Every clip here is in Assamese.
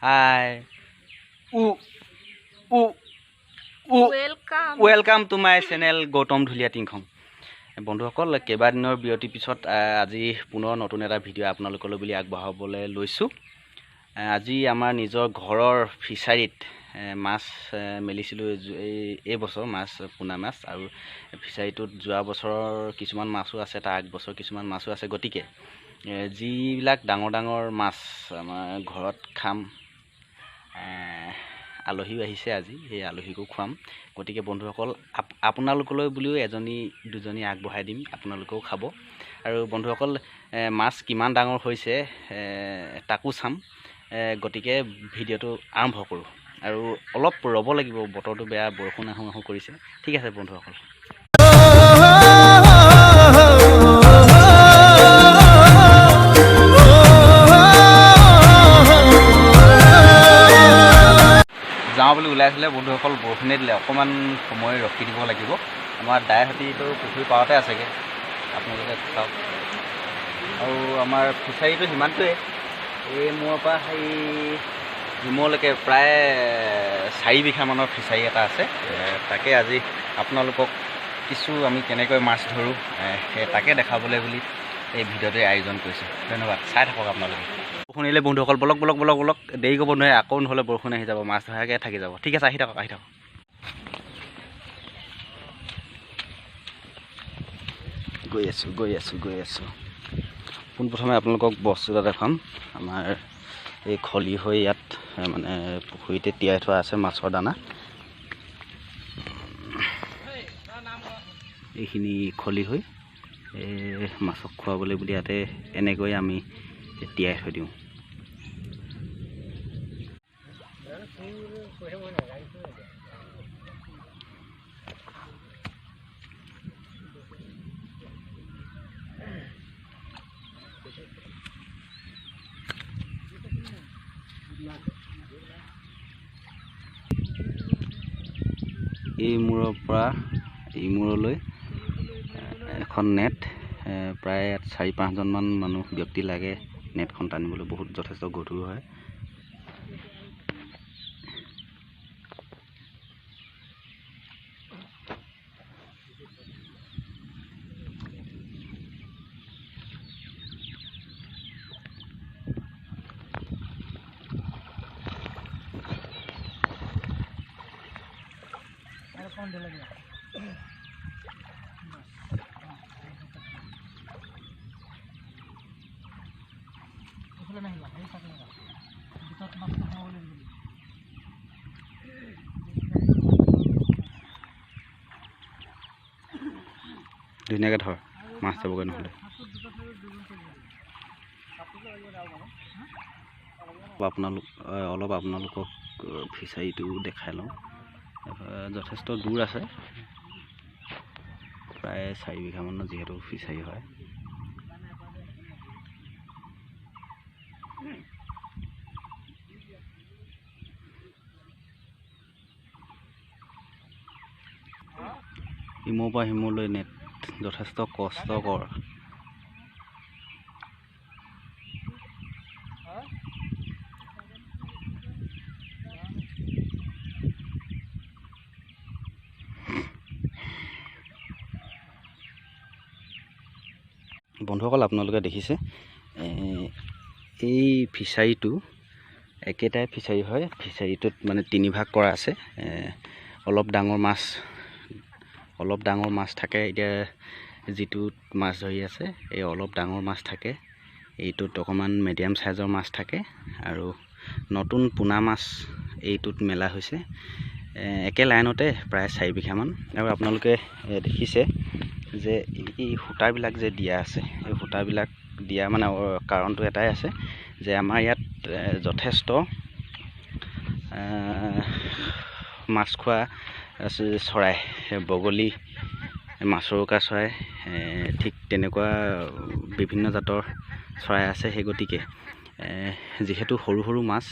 Hi উ উ উ welcome welcome to my channel Gautam Dhulia Tingkhong. বন্ধুসকল, কেইবাদিনৰ বিৰতিৰ পিছত আজি পুনৰ নতুন এটা ভিডিঅ' আপোনালোকলৈ বুলি আগবঢ়াবলৈ লৈছোঁ। আজি আমাৰ নিজৰ ঘৰৰ ফিছাৰীত মাছ মেলিছিলোঁ এই বছৰ মাছ, পোনা মাছ। আৰু ফিছাৰীটোত যোৱা বছৰৰ কিছুমান মাছো আছে, তাৰ আগবছৰ কিছুমান মাছো আছে। গতিকে যিবিলাক ডাঙৰ ডাঙৰ মাছ আমাৰ ঘৰত খাম, আলহীও আহিছে আজি, সেই আলহীকো খুৱাম। গতিকে বন্ধুসকল, আপোনালোকলৈ বুলিও এজনী দুজনী আগবঢ়াই দিম, আপোনালোকেও খাব। আৰু বন্ধুসকল, মাছ কিমান ডাঙৰ হৈছে তাকো চাম। গতিকে ভিডিঅ'টো আৰম্ভ কৰোঁ। আৰু অলপ ৰ'ব লাগিব, বতৰটো বেয়া, বৰষুণ আহোঁ আহোঁ কৰিছে। ঠিক আছে বন্ধুসকল। যাওঁ বুলি ওলাইছিলে বন্ধুসকল, বৰষুণে দিলে, অকণমান সময় ৰখি দিব লাগিব। আমাৰ দাইহঁতিটো পুখুৰী পাৰতে আছেগৈ, আপোনালোকে চাওক। আৰু আমাৰ ফিছাৰীটো সিমানটোৱে, এই মূৰৰ পৰা সেই ইমূৰলৈকে প্ৰায় 4 বিঘামানৰ ফিছাৰী এটা আছে। তাকে আজি আপোনালোকক কিছু আমি কেনেকৈ মাছ ধৰোঁ সেই তাকে দেখাবলৈ বুলি এই ভিডিঅ'টোৱে আয়োজন কৰিছোঁ। ধন্যবাদ, চাই থাকক আপোনালোকে। বৰষুণ আহিলে বন্ধুসকল, বলক বলক বলক বলক, দেৰি কৰিব নোৱাৰে, আকৌ নহ'লে বৰষুণ আহি যাব, মাছ ধৰাকৈ থাকি যাব। ঠিক আছে, আহি থাকক, আহি থাকক। গৈ আছোঁ, গৈ আছোঁ, গৈ আছোঁ। পোনপ্ৰথমে আপোনালোকক বস্তু এটা দেখাম। আমাৰ এই খলি হৈ ইয়াত মানে পুখুৰীতে তিয়াই থোৱা আছে মাছৰ দানা। এইখিনি খলি হৈ এই মাছক খুৱাবলৈ বুলি ইয়াতে এনেকৈ আমি তিয়াই থৈ দিওঁ। এই মূৰৰ পৰা ইমূৰলৈ এখন নেট, প্ৰায় ইয়াত 4-5জনমান মানুহ ব্যক্তি লাগে নেটখন টানিবলৈ, বহুত যথেষ্ট গধুৰ হয়। ধুনীয়াকৈ ধৰ, মাছ যাবগৈ নহ'লে। অলপ আপোনালোকক ফিছাৰীটো দেখাই লওঁ। যথেষ্ট দূৰ আছে, প্ৰায় 4 বিঘামানৰ যিহেতু ফিছাৰী হয়। ইমূৰৰ পৰা সিমূৰলৈ নেট যথেষ্ট কষ্টকৰ। বন্ধুসকল, আপোনালোকে দেখিছে এই ফিছাৰীটো একেটাই ফিছাৰী হয়। ফিছাৰীটোত মানে 3 ভাগ কৰা আছে। অলপ ডাঙৰ মাছ থাকে, এতিয়া যিটোত মাছ ধৰি আছে এই অলপ ডাঙৰ মাছ থাকে, এইটোত অকণমান মিডিয়াম চাইজৰ মাছ থাকে, আৰু নতুন পোনা মাছ এইটোত মেলা হৈছে। একে লাইনতে প্ৰায় 4 বিঘামান। আৰু আপোনালোকে দেখিছে যে এই সূতাবিলাক যে দিয়া আছে, এই সূতাবিলাক দিয়া মানে কাৰণটো এটাই আছে যে আমাৰ ইয়াত যথেষ্ট মাছ খোৱা চৰাই, বগলী, মাছৰোকা চৰাই, ঠিক তেনেকুৱা বিভিন্ন জাতৰ চৰাই আছে। সেই গতিকে যিহেতু সৰু সৰু মাছ,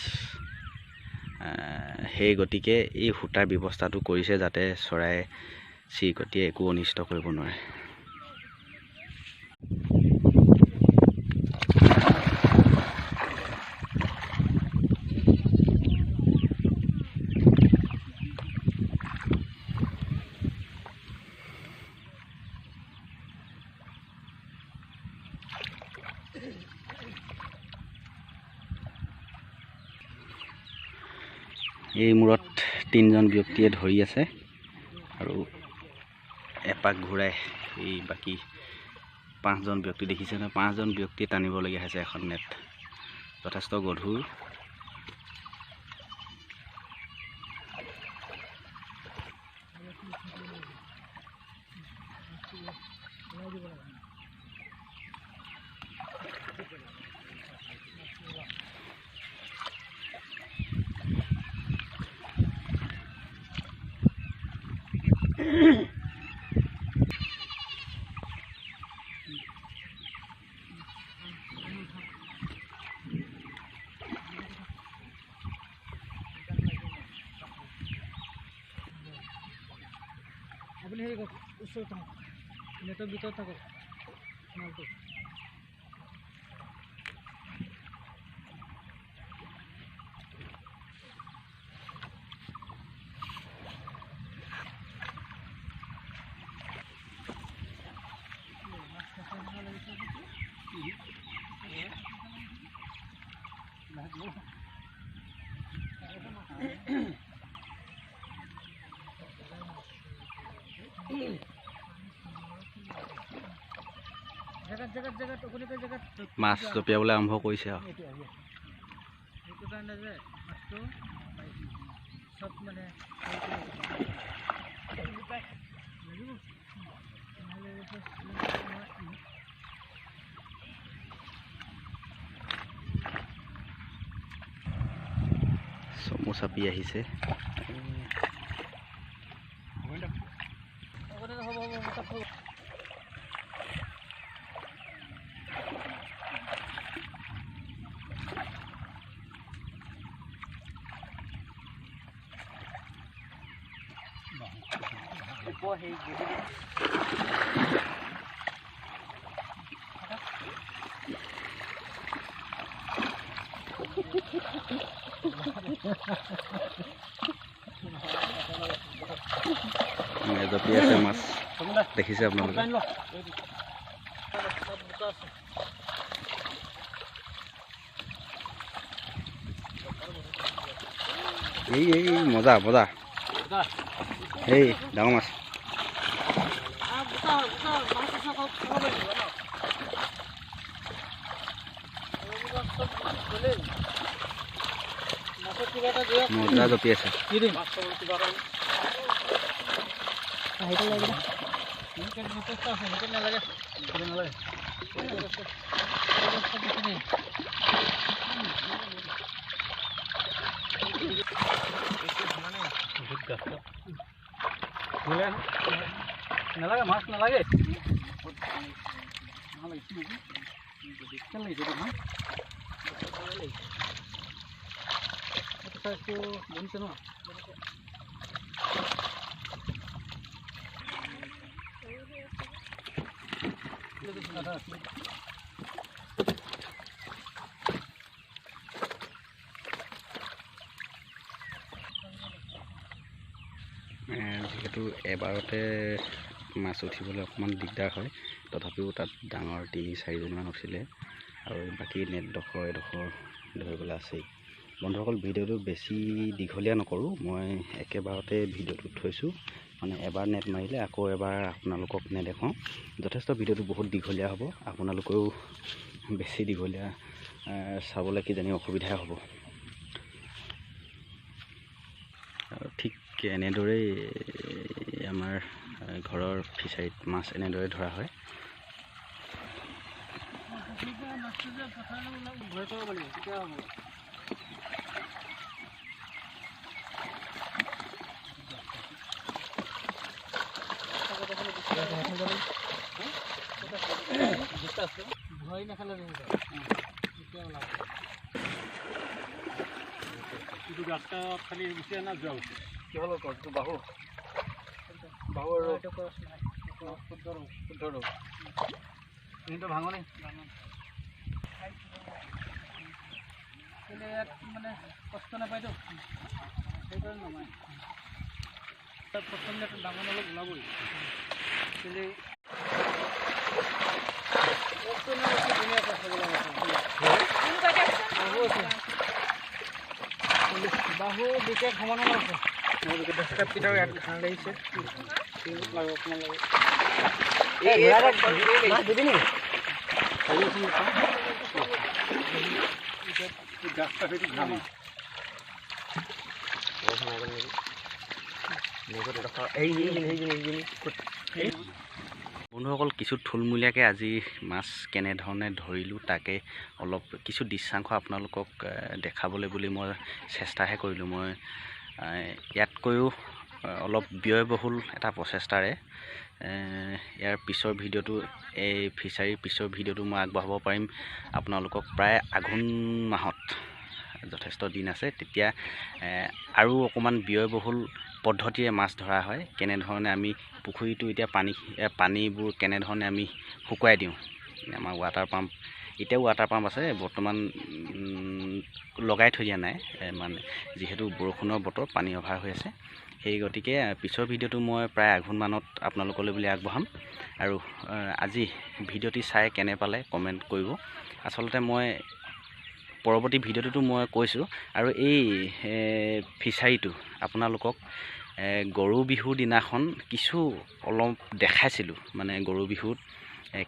সেই গতিকে এই সূতাৰ ব্যৱস্থাটো কৰিছে যাতে চৰাই চিৰিকটিয়ে একো অনিষ্ট কৰিব নোৱাৰে। এই মূৰত তিনিজন ব্যক্তিয়ে ধৰি আছে আৰু এপাক ঘূৰাই এই বাকী পাঁচজন ব্যক্তি দেখিছে নহয়, পাঁচজন ব্যক্তিয়ে টানিবলগীয়া হৈছে এখন নেট। যথেষ্ট গধুৰ। আপুনি হেৰি কৰক, ওচৰত থাকক, নেটৰ ভিতৰত থাকক মালটো। মাছ জঁপিয়াবলৈ আৰম্ভ কৰিছে আৰু সেইটো কাৰণে যে মাছটো চব মানে চমু চাপি আহিছে। জঁপিয়াই আছে মাছ, দেখিছে আপোনালোকে। এই এই মজা মজা, এই ডাঙৰ মাছ। মজা জঁপি আছে। নালাগে মাছ নালাগে। যিহেতু এবাৰতে মাছ উঠিবলৈ অকণমান দিগদাৰ হয়, তথাপিও তাত ডাঙৰ 3-4জনমান উঠিলে আৰু বাকী নেটডোখৰ এডোখৰ ধৰিবলৈ আছেই। বন্ধুসকল, ভিডিঅ'টো বেছি দীঘলীয়া নকৰোঁ, মই একেবাৰতে ভিডিঅ'টো থৈছোঁ। মানে এবাৰ নেট মাৰিলে আকৌ এবাৰ আপোনালোকক নেদেখাওঁ। যথেষ্ট ভিডিঅ'টো বহুত দীঘলীয়া হ'ব, আপোনালোকেও বেছি দীঘলীয়া চাবলৈ কিজানি অসুবিধাই হ'ব। আৰু ঠিক এনেদৰেই আমাৰ ঘৰৰ ফিচাৰীত মাছ এনেদৰে ধৰা হয়। বাহু বাহু আৰু শুদ্ধ কিন্তু ভাঙনি ইয়াত মানে কষ্ট নাপায়তো, সেইকাৰণে নমায়। প্ৰথম ডাঙৰ অলপ ওলাবই। ধুনীয়া। বাহু বিশেষ সমান আছে। বন্ধুসকল, কিছু থুলমূলীয়াকৈ আজি মাছ কেনেধৰণে ধৰিলোঁ তাকে অলপ কিছু দৃশ্যাংশ আপোনালোকক দেখাবলৈ বুলি মই চেষ্টাহে কৰিলোঁ। মই ইয়াতকৈও অলপ ব্যয়বহুল এটা প্ৰচেষ্টাৰে ইয়াৰ পিছৰ ভিডিঅ'টো, এই ফিচাৰীৰ পিছৰ ভিডিঅ'টো মই আগবঢ়াব পাৰিম আপোনালোকক প্ৰায় আঘোণ মাহত, যথেষ্ট দিন আছে তেতিয়া। আৰু অকণমান ব্যয়বহুল পদ্ধতিৰে মাছ ধৰা হয়, কেনেধৰণে আমি পুখুৰীটো এতিয়া পানীবোৰ কেনেধৰণে আমি শুকুৱাই দিওঁ। আমাৰ ৱাটাৰ পাম্প, এতিয়াও ৱাটাৰ পাম্প আছে, বৰ্তমান লগাই থৈ দিয়া নাই, মানে যিহেতু বৰষুণৰ বতৰ, পানী অভাৰ হৈ আছে। সেই গতিকে পিছৰ ভিডিঅ'টো মই প্ৰায় আঘোণ মানত আপোনালোকলৈ বুলি আগবঢ়াম। আৰু আজি ভিডিঅ'টি চাই কেনে পালে কমেণ্ট কৰিব। আচলতে মই পৰৱৰ্তী ভিডিঅ'টোতো মই কৈছোঁ। আৰু এই ফিচাৰীটো আপোনালোকক গৰু বিহুৰ দিনাখন কিছু অলপ দেখাইছিলোঁ, মানে গৰু বিহুত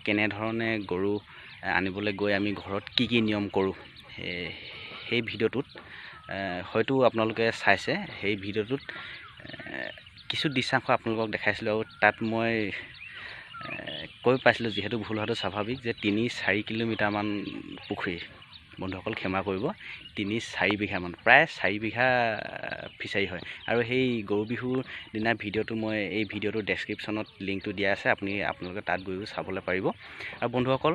কেনেধৰণে গৰু আনিবলৈ গৈ আমি ঘৰত কি কি নিয়ম কৰোঁ, সেই ভিডিঅ'টোত হয়তো আপোনালোকে চাইছে। সেই ভিডিঅ'টোত কিছু দৃশ্যাংশ আপোনালোকক দেখাইছিলোঁ আৰু তাত মই কৈ পাইছিলোঁ, যিহেতু ভুল হোৱাটো স্বাভাৱিক, যে 3-4 কিলোমিটাৰমান পুখুৰী, বন্ধুসকল ক্ষমা কৰিব, 3-4 বিঘামান, প্ৰায় 4 বিঘা ফিচাৰী হয়। আৰু সেই গৰু বিহুৰ দিনা ভিডিঅ'টো মই এই ভিডিঅ'টোৰ ডেছক্ৰিপশ্যনত লিংকটো দিয়া আছে, আপোনালোকে তাত গৈও চাবলৈ পাৰিব। আৰু বন্ধুসকল,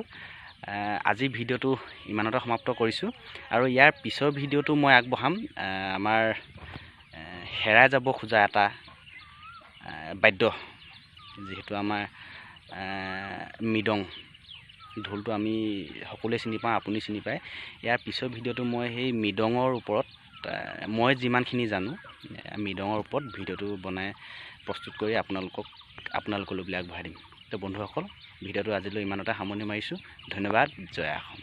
আজিৰ ভিডিঅ'টো ইমানতে সমাপ্ত কৰিছোঁ। আৰু ইয়াৰ পিছৰ ভিডিঅ'টো মই আগবঢ়াম আমাৰ হেৰাই যাব খোজা এটা বাদ্য, যিহেতু আমাৰ মৃদং ঢোলটো আমি সকলোৱে চিনি পাওঁ, আপুনি চিনি পায়। ইয়াৰ পিছৰ ভিডিঅ'টো মই সেই মৃদঙৰ ওপৰত মই যিমানখিনি জানো মৃদঙৰ ওপৰত ভিডিঅ'টো বনাই প্ৰস্তুত কৰি আপোনালোকলৈ বুলি আগবঢ়াই দিম। তো বন্ধুসকল, ভিডিঅ'টো আজিলৈ ইমানতে সামৰণি মাৰিছোঁ। ধন্যবাদ। জয় অসম।